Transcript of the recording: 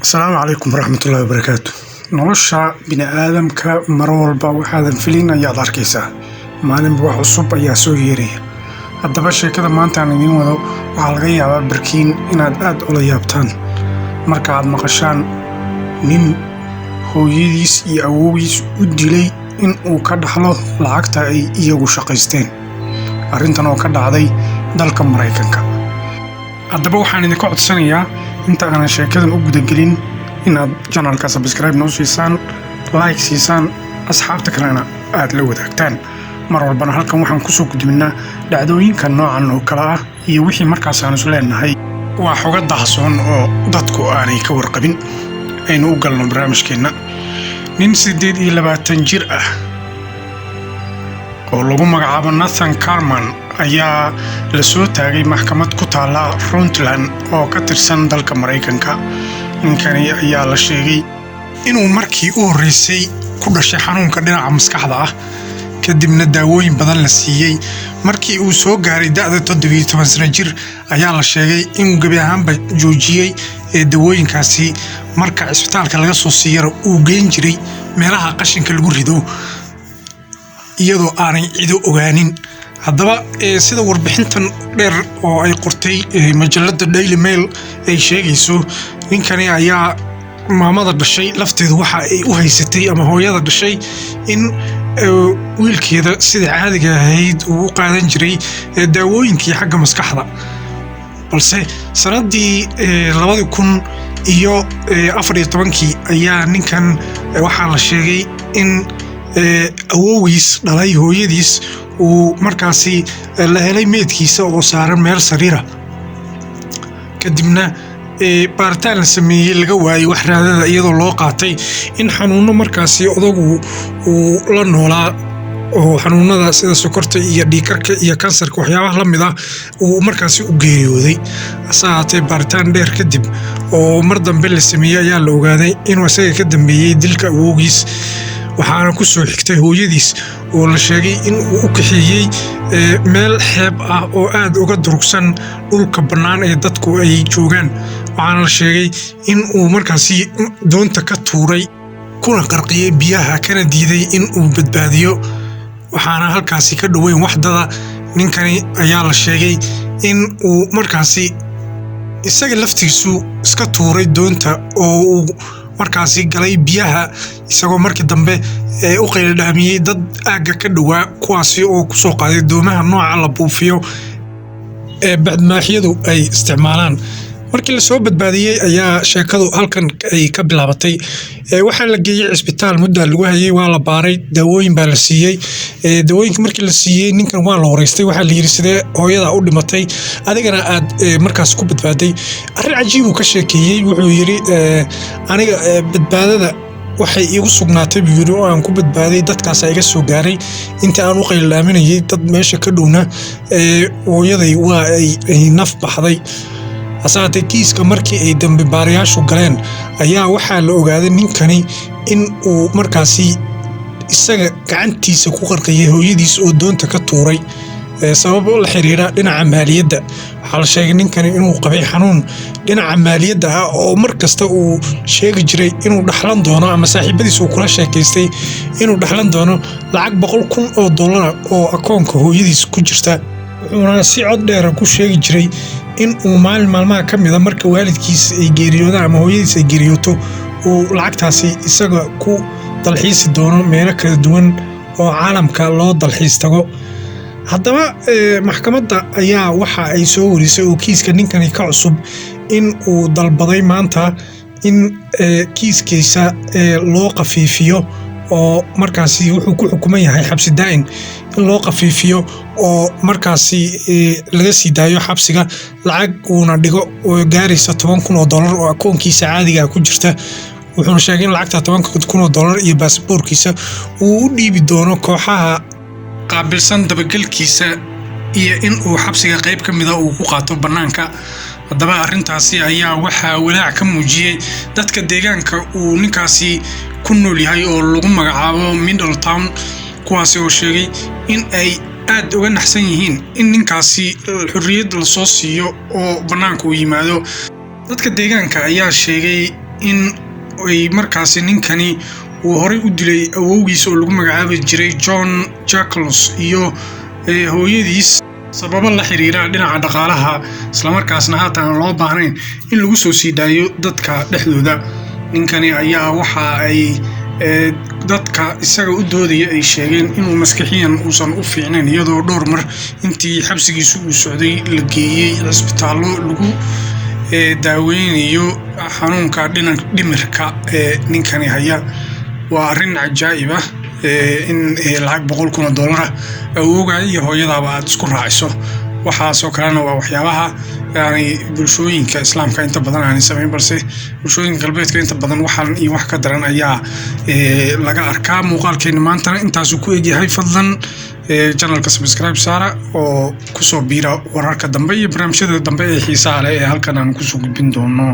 Asalaamu calaykum waraxmatullaahi wabarakaatu. Nolosha bini'aadamka mar walba waxaadan filin ayaad arkaysaa. Maalinba wax cusub ayaa soo yeeraya. Haddaba, sheekada maanta aan idiin wado waxaa laga yaabaa barkiin inaad aad ula yaabtaan marka aad maqashaan nin hooyadiis iyo awowgiis u dilay in uu ka dhaxlo lacagta ay iyagu shaqaysteen. Arrintan oo ka dhacday dalka Maraykanka. Haddaba, waxaan idinka codsanayaa inta aanan sheekadan u gudagelin inaad channelka subscribe noo siisaan, like siisaan, asxaabta kalena aad la wadaagtaan. Mar walbana halkan waxaan kusoo gudbinaa dhacdooyinka noocan oo kale ah iyo wixii markaas aan is leenahay waa xogo dahsoon oo dadku aanay ka warqabin. Aynu u galno barnaamijkeenna. Nin 28 jir ah oo lagu magacaabo Nathan Carman ayaa la soo taagay maxkamad ku taalla Puntland oo ka tirsan dalka Maraykanka. Ninkani ayaa la sheegay inuu markii u horreysay ku dhashay xanuunka dhinaca maskaxda ah, kadibna daawooyin badan la siiyey. Markii uu soo gaaray da'da 17 sano jir ayaa la sheegay inuu gebi ahaanba joojiyey ee dawooyinkaasi. Marka cisbitaalka laga soo siiyana uu geyn jiray meelaha qashinka lagu rido iyadoo aanay cido ogaanin. Haddaba, sida warbixintan dheer oo ay qortay majalada Daily Mail ay sheegayso, ninkani ayaa maamada dhashay lafteedu waxa ay u haysatay, ama hooyada dhashay, in wiilkeeda sida caadiga ahayd uu u qaadan jiray daawooyinkii xagga maskaxda. Balse sanadii 2014-kii ayaa ninkan waxaa la sheegay in awowgiis dhalay hooyadiis uu markaasi la helay meedkiisa oo saaran meel sariira. Kadibna baaritaan la sameeyey laga waayey wax raadada, iyadoo loo qaatay in xanuuno markaasi odagu uu la noolaa oo xanuunada sida sokorta iyo dhiigkarka iyo kansarka, waxyaabaha la mid ah, uu markaasi u geeriyooday. Hase ahaatee, baaritaan dheer kadib oo mar dambe la sameeyey ayaa la ogaaday inuu isaga ka dambeeyey dilka awowgiis. Waxaana ku soo xigtay hooyadiis oo la sheegay in uu u kaxeeyey meel xeeb ah oo aad uga durugsan dhulka bannaan ee dadku ay joogaan. Waxaana la sheegay in uu markaasi doonta ka tuuray kuna qarqiyey biyaha, kana diiday in uu badbaadiyo. Waxaana halkaasi ka dhoweyn waxdada. Ninkani ayaa la sheegay in uu markaasi isaga laftiisu iska tuuray doonta oo uu markaasi galay biyaha, isagoo markii dambe u qayladhaamiyey dad aagga ka dhowaa, kuwaasi oo ku soo qaaday doomaha nooca la buufiyo ee badmaaxyadu ay isticmaalaan. Markii lasoo badbaadiyey ayaa sheekadu halkan ay ka bilaabatay. Waxaa la geeyey cisbitaal, muddaa lagu hayay, waa la baaray, daawooyin baa la siiyey. Daawooyinka markii la siiyey, ninkan waa la wareystay. Waxaa la yidhi, "Sidee hooyada u dhimatay, adigana aad markaas ku badbaaday?" Arrin cajiib uu ka sheekeeyey. Wuxuu yidhi, "Aniga badbaadada waxay iigu sugnaatay," buu yidhi, "oo aan ku badbaaday dadkaasa iga soo gaaray inta aan u qaylalaaminayay dad meesha ka dhowna. Hooyaday waa ay naf baxday." Hase haatee, kiiska markii ay dambi baarayaashu galeen ayaa waxaa la ogaaday ninkani in uu markaasi isaga gacantiisa ku qarqiyay hooyadiis oo doonta ka tuuray, sabab la xiriira dhinaca maaliyadda. Waxaa la sheegay ninkani inuu qabay xanuun dhinaca maaliyadda ah oo mar kasta uu sheegi jiray inuu dhaxlan doono, ama saaxiibadiis uu kula sheekaystay inuu dhaxlan doono lacag $100,000 oo akoonka hooyadiis ku jirta. Wuxuuna si cod dheera ku sheegi jiray in uu maalin maalmaha ka mida, marka waalidkiis ay geeriyoodaan ama hooyadiis ay geeriyooto, uu lacagtaasi isaga ku dalxiisi doono meelo kala duwan oo caalamka loo dalxiis tago. Haddaba, maxkamadda ayaa waxa ay soo warisay oo kiiska ninkani ka cusub in uu dalbaday maanta in kiiskiisa loo khafiifiyo, oo markaasi wuxuu ku xukuman yahay xabsi daa'in, in loo khafiifiyo oo markaasi laga sii daayo xabsiga, lacag uuna dhigo oo gaaraysa $10,000 oo akoonkiisa caadiga ku jirta. Wuxuuna sheegay in lacagta $10,000 iyo baasboorkiisa uu u dhiibi doono kooxaha qaabilsan dabagelkiisa iyo in uu xabsiga qayb ka mida uu ku qaato bannaanka. Haddaba, arrintaasi ayaa waxaa walaac ka muujiyey dadka deegaanka uu ninkaasi ku nool yahay oo lagu magacaabo Middletown, kuwaasi oo sheegay in ay aad uga naxsan yihiin in ninkaasi xorriyad lasoo siiyo oo bannaanka uu yimaado. Dadka deegaanka ayaa sheegay in ay markaasi ninkani uu horey u dilay awowgiis oo lagu magacaabi jiray John Jaclos iyo hooyadiis sababo la xiriira dhinaca dhaqaalaha, islamarkaasna haatan aan loo baahnayn in lagu soo sii daayo dadka dhexdooda. Ninkani ayaa waxa ay dadka isaga u doodaya ay sheegeen inuu maskaxiyan uusan u fiicnayn, iyadoo dhowr mar intii xabsigiisu uu socday la geeyey cisbitaallo lagu daaweynayo xanuunka dhinac dhimirka ee ninkani haya. Waa arrin cajaa'ib ah in lacag $100,000 ah awowga iyo hooyadaaba aad isku raaciso. Waxaasoo kalena waa waxyaabaha yani bulshooyinka Islaamka inta badan aanay samayn, balse bulshooyinka galbeedka inta badan waxaan iyo wax ka daran ayaa laga arkaa. Muuqaalkeena maantana intaasuu ku egyahay. Fadlan channelka subscribe saara oo kusoo biira wararka dambe iyo barnaamijyada dambe ee xiisaha leh ee halkan aan kusoo gudbin doono.